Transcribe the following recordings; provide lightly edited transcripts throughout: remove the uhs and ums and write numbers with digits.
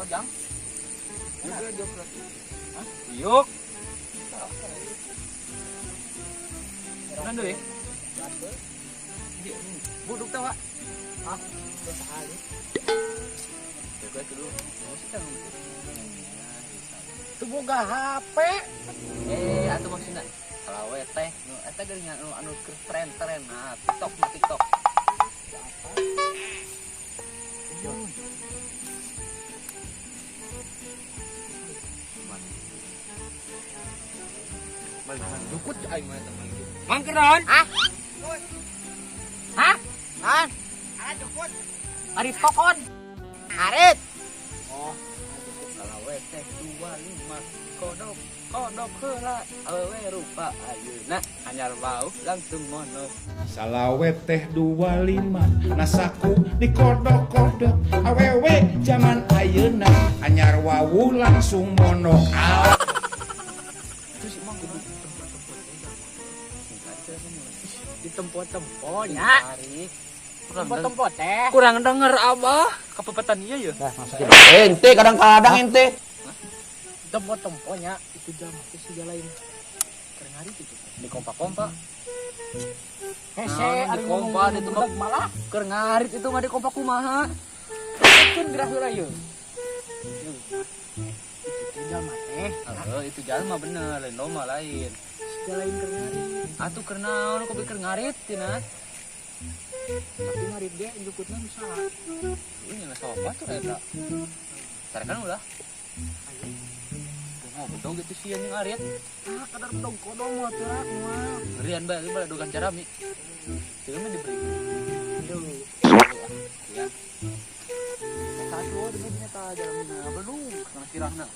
Oh, jang. Hah? Yuk. Mana deui? Buduk teh, Wak. Hah? Sekali. Tuh boga HP. Atuh maksudna kalau teh nu eta geuning anu anu keur tren-tren nah TikTok nu TikTok. Balik mana dukut aing mah eta mah. Mang keron? Hah? Hah? Hah? Ada jukut. Arif kokon. Arit. Oh, kalau teh 25 kodok kodok heula awewe rupa ayeuna anyar wau langsung mono. Salawe teh 25 nasaku dikodok-kodok awewe zaman ayeuna anyar wawuh langsung mono. Ah. Terus emang kudu Ditempo-tempo nya. Tempo-tempo teh. Kurang denger abah kepepetan iya ya. Ente kadang-kadang ente. Tempo-tempo nya itu jam itu siga lain. Keur ngarit itu. Di kompa-kompa. Hese Nah, ari di kompa ngomong itu budak malah keur ngarit itu mah di kompa kumaha. keun gerah heula ieu. Itu jalma teh. Heeh, itu jalma bener, lain loma lain. Siga lain keur ngarit. Atuh keur naon kopi keur ngarit tina. Tapi ngarit ge jukutna nu salah. Ini lah sama batur eta. Tarekan ulah. Mau bedog itu sih yang ngarit. Ah, kadar bedog kodong mah teu rak mah. Ngerian bae baladogan carami. Itu mah diberi. Aduh. Ya. Satu diberinya ta jalanna belum kana sirahna.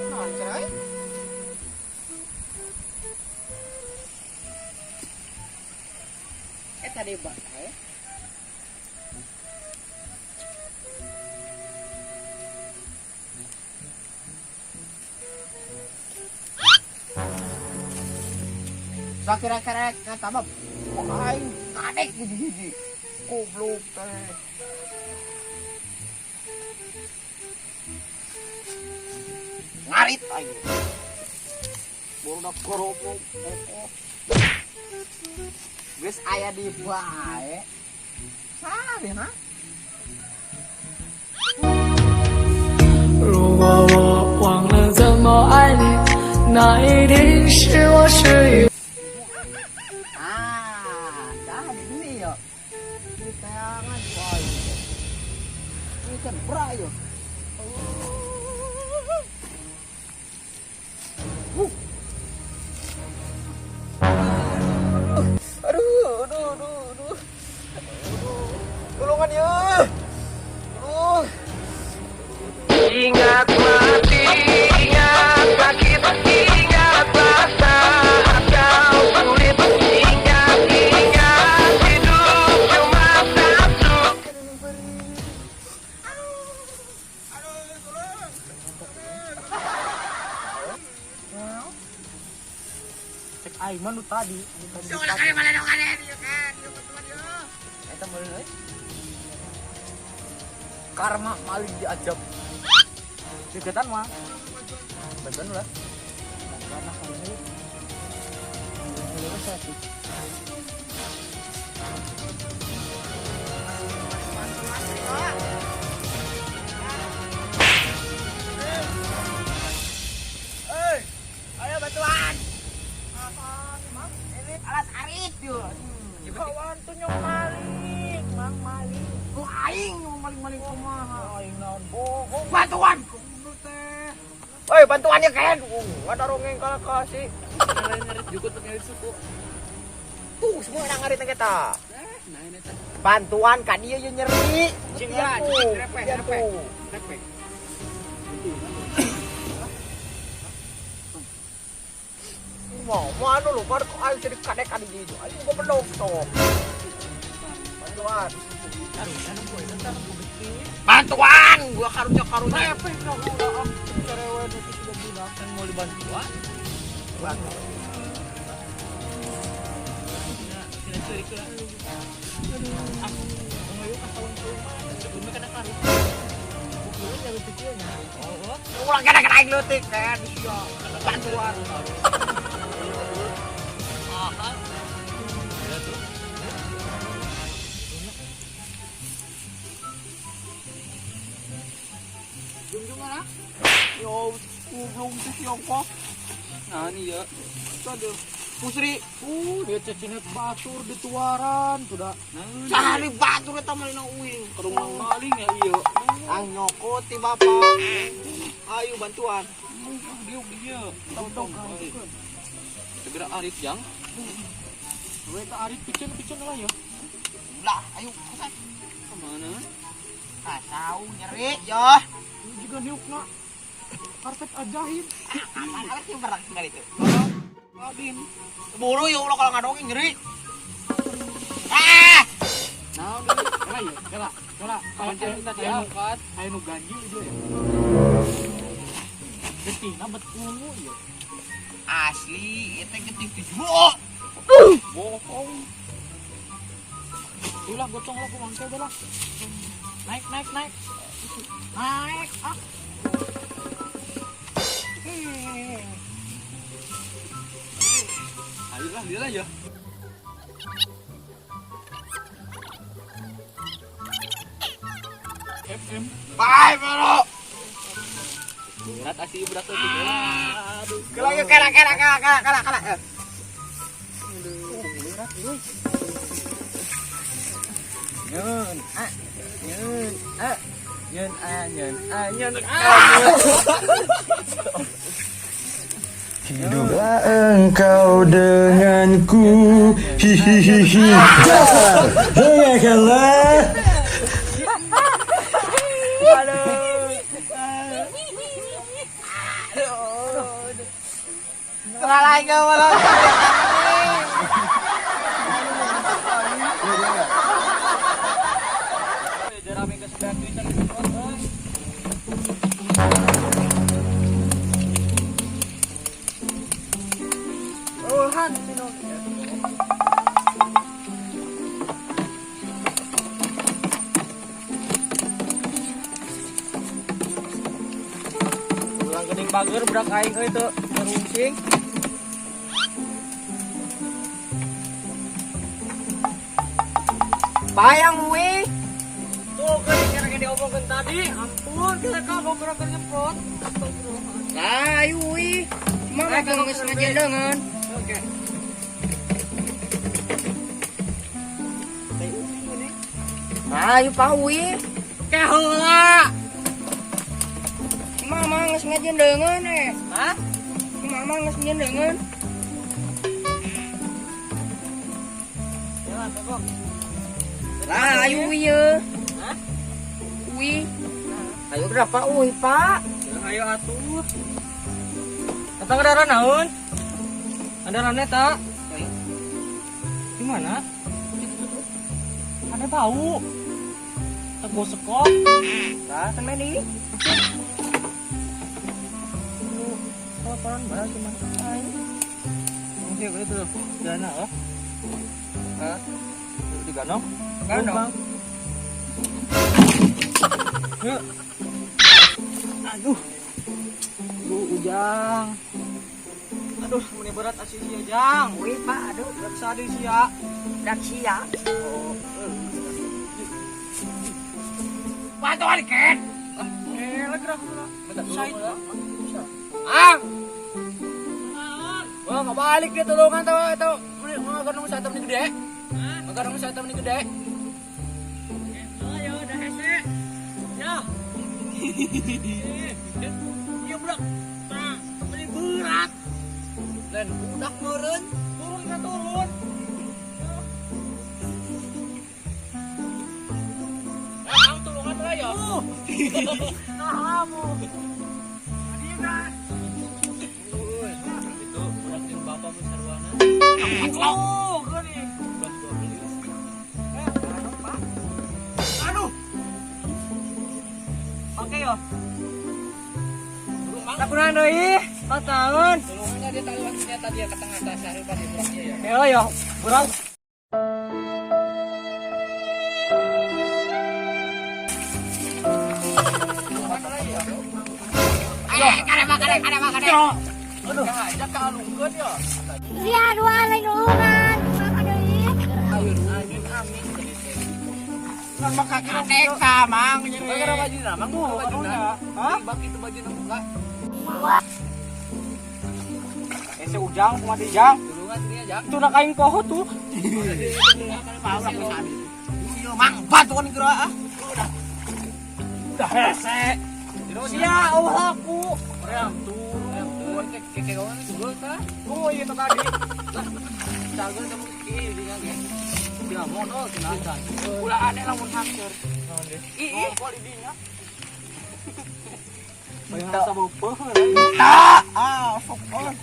Naon cerai? Eta deui bae. Sakira-kira kata mah aing kadek hiji-hiji. Goblok teh. Ngarit aing. Borudak goblok. Geus aya di bae. Saha ha? 如果我忘了怎么爱你，那一定是我失忆。 Ah, dah ini yo. Ini tayangan boy. Ini kan bra yo. Aduh, aduh, aduh, aduh. Tulungan ya. Aduh. Ingat mati, ingat sakit, ingatlah saat kau sulit. Ingat, ingat hidup cuma satu. Cek aing mah nu tadi. Eta meureun euy. Karma maling diajab. Deketan mah. Bantuan ulah. Karena kali ini. Ini satu. Ayo bantuan. Ini alat arit yo. Kawan tuh nyok maling, mang maling. Ku aing nyok maling-maling kumaha. Aing naon bohong. Bantuan. Teh. Woi, bantuannya ken. Ada rongeng kalah kasih. Lain ngarit jukut ngarit suku. Tuh semua orang ngarit kita. Nah, ini teh. Bantuan ka dieu ye nyeri. Cing Betian lah, tuh, cing, repeh, betian repeh. tuh. Repeh. Mau, mau anu lu, baru kok aing jadi kadek kadi dieu. Aing gua bedog sok. Bantuan. Bantuan, gua karunya-karunya. Kan mau dibantuan. Ulang kena kena aing leutik kan sia. Bantuan. Yo, belum sih siapa? Nah, ini ya. Aduh, Pusri. Dia cecinet batur di tuaran sudah. Cari batur eta mah dina uing. Kerumah maling ya iya. Ang nyokot ti bapak. Ayo bantuan. Diuk dia. Tong-tong. Segera arit jang. We tak arit picen-picen lah ya. Lah, ayo. Kemana? Ah, tahu nyeri ya. Ini juga diukna. Karpet ajaib. Aman alat yang berat tinggal itu. Adin. Buru ya Allah kalau ngadongeng nyeri. Ah! Nah, kela ya, kela, kela. Kapan kita diangkat? Ayo nu ganjil itu ya. Betina bet ungu ya. Asli, itu getih tujuh. Bohong. Ulah gocong lah, kumangke udah lah. Naik, naik, naik. Naik, ah. Ayolah, dia lah ya. FM. Bye, bro. Berat asli berat tuh. Aduh. Kela kela kela kela kela kela kela. Berat euy. Nyeun, ah. Nyeun, ah. Nyeun, ah, nyeun, ah, nyeun, ah. Hiduplah engkau denganku. Hihihihi. Dengarkanlah. Kela lagi malah. Ulang gening bager budak aing euy teu ngerungsing. Bayang we. Tuh geuning kira diomongkeun tadi. Ampun, kita ka mau gerak nyemprot. Lah, ayo we. Mama geus ngajendeungeun. Oke. Ayo Pak we. Keheula. Mama geus ngajendeungeun eh. Hah? Mama geus nyendeungeun. Jalan, togok. Lah, ayo we ye. Hah? Wi. Ayo berapa uy, Pak? Ayo atuh. Eta ngadaran naon? Ngadaran eta. Di mana? Ada bau. Tego sekok. Lah, temen di. Laporan barang gimana? Mungkin itu dana oh. Hah? Di ganong? Ganong. Yuk. Aduh. Aduh, Ujang. Aduh, meni berat asih sia, Jang. Uy, Pak, aduh. Berat sadi sia. Dak sia. Oh. Bantuan ken. Eh, gerak heula. Said. Ah. Wah, nggak balik dia tulungan tau itu. Mau ganong saya temen gede. Mau ganong saya temen gede. Ayo, udah hese. Ya. Iya, budak. Nah, ini berat. Dan budak meureun, turun ka turun. Nah, tulungan lah ya. Nah, kamu. Itu budak jeung bapak mun sarwana. Oh, geuning. Udah dua beli. ya. Takunan deui, 4 tahun. Tulungannya dia tahu waktunya tadi ya ke tengah tasah tadi pulangnya ya. Ya ya, kurang. Sia dua lain nulungan. Maka deui. Kadek mang Gara baju na, mang buka baju. Hah? Bak itu baju na buka. Eh si Ujang kumaha deui Jang? Tulungan dia jang. Itu nak aing poho tuh. Mang bantuan geura ah. Udah hese. Sia eueuh aku. Ream turun. Keke kawan itu tah. Oh iya tadi. Cager kamu ki dinya ge. Dia modal cenah acan. Ulah aneh lamun hancur. Ih ih. Kok di dinya? Bayang rasa beupeung. Ah, sok on.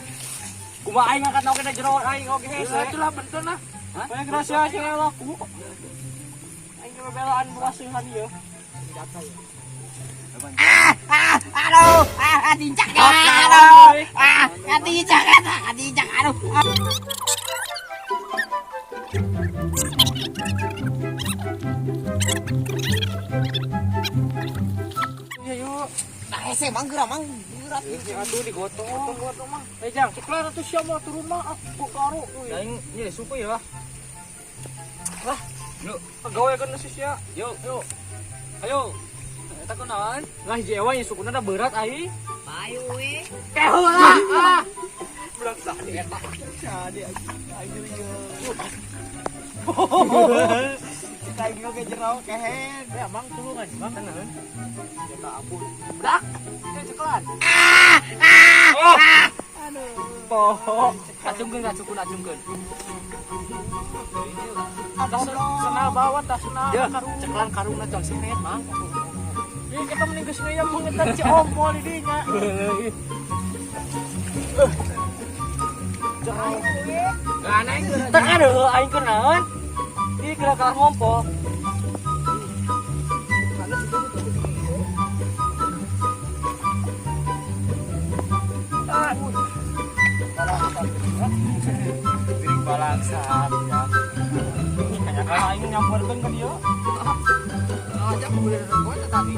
Kumaha aing ngangkat oge da jero aing oge hese. Itulah bentun lah. Bayang rahasia sih laku. Aing bebelaan berasihan ieu. Aduh, ah, diinjak ya. Aduh. Ah, diinjak, ah, diinjak, aduh. Iya yuk. Nah, hese mang geura mang geura. Atuh digotong. Gotong mah. Eh Jang, ceklar atuh sia mau turun mah aku karo euy. Aing ye suku ya. Lah, Yuk. pegawai kan si sia. Yuk, yuk. Ayo. Eta kunaon? Lah hiji ewa yang sukuna da berat ai. Payu we. Keheula. Ah. Budak tadi eta. Jadi ayo yo. Kita aing oge jero kehen. Ya mang tulungan mang tenan. Ya tak ampun. Budak. Ya ceklan. Ah ah. Aduh. Poho. Acungkeun acungkeun acungkeun. Senal bawa tah senal Ya, karung. ceklan karungna tong seret mang. Ih, kita mending geus ngeyem mengetan si ompol di dinya. Jero. Aneh. Teu aduh aing keur naon? Ih, geura kalah ngompol. Piring balangsan ya. Kayaknya aing nyamperkeun ka dieu. Aja boleh gua tadi.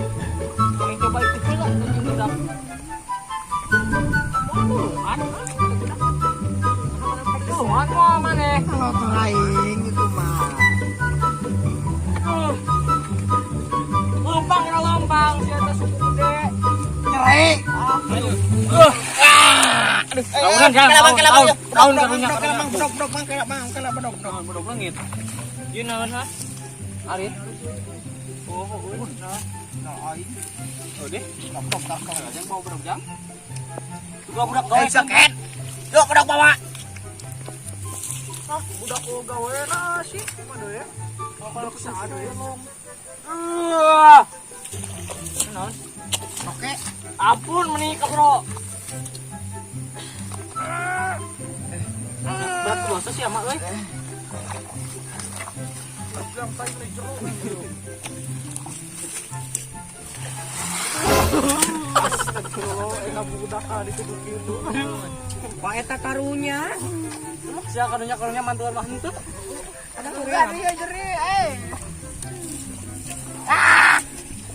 Aing coba itu heula jeung budak. Tulungan. Tulungan moal maneh. Kalau aing itu mah. Aduh. Lempang na lempang si eta suku gede. Nyeri. Aduh. Naon naon naon karunya Mang bedok bedok mang kayak mang kayak bedok bedok. Naon bedok leungit. Ieu naon ha? Arit. Oh, oh, nah. Nah, aing. Oh deh, Tok tok tok tok. jang bawa bedok jang. Juga budak gawe. Eh, seket. Yuk bedok bawa. Ah, budak gawe na sih. Mana ya? Oh, kalau ke sana ya. Ah. Naon? Oke. Ampun menikah, Bro. Berat dosa sih ama euy. Astagfirullah, enak budak di kitu. Pak eta karunya. Sia karunya karunya mantuan mah henteu. Ada dia jeri, eh.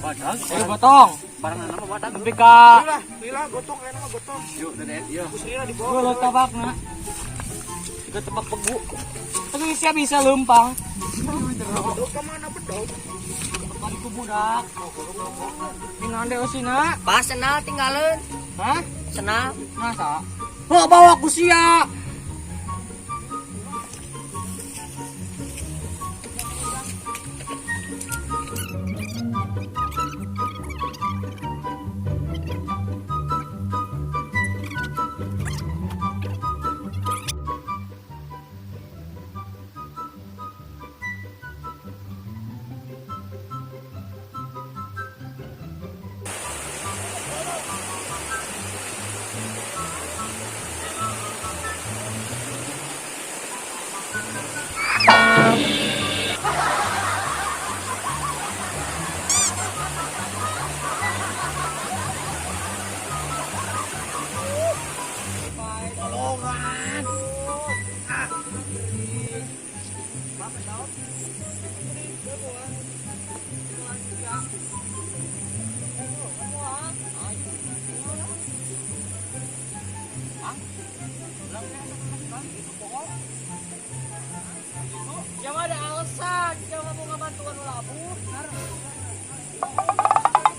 Badag, ayo gotong. Barengan apa badag? Nepi ka Lila gotong enak mah gotong. Yuk, dede, yuk. Lila di bawah. gua tabakna. Tiga tebak pegu. Tapi sia bisa lempang. Bedok kemana bedok? Tadi ku budak. Minande eusina. Pas senal tinggalin. Hah? Senal. Masa? Oh, bawa ku sia. Yang ada alasan, jangan mau ngabantuan labu.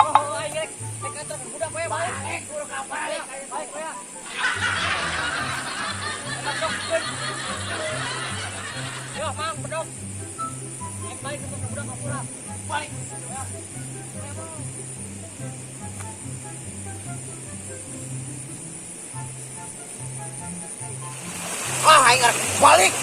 Oh, aing rek rek antar budak we balik. Balik, kudu ka balik. Balik we. Bedok. Yo, Mang, bedok. Aing balik ke budak ka pura. Balik. Ya. Ah, aing rek balik.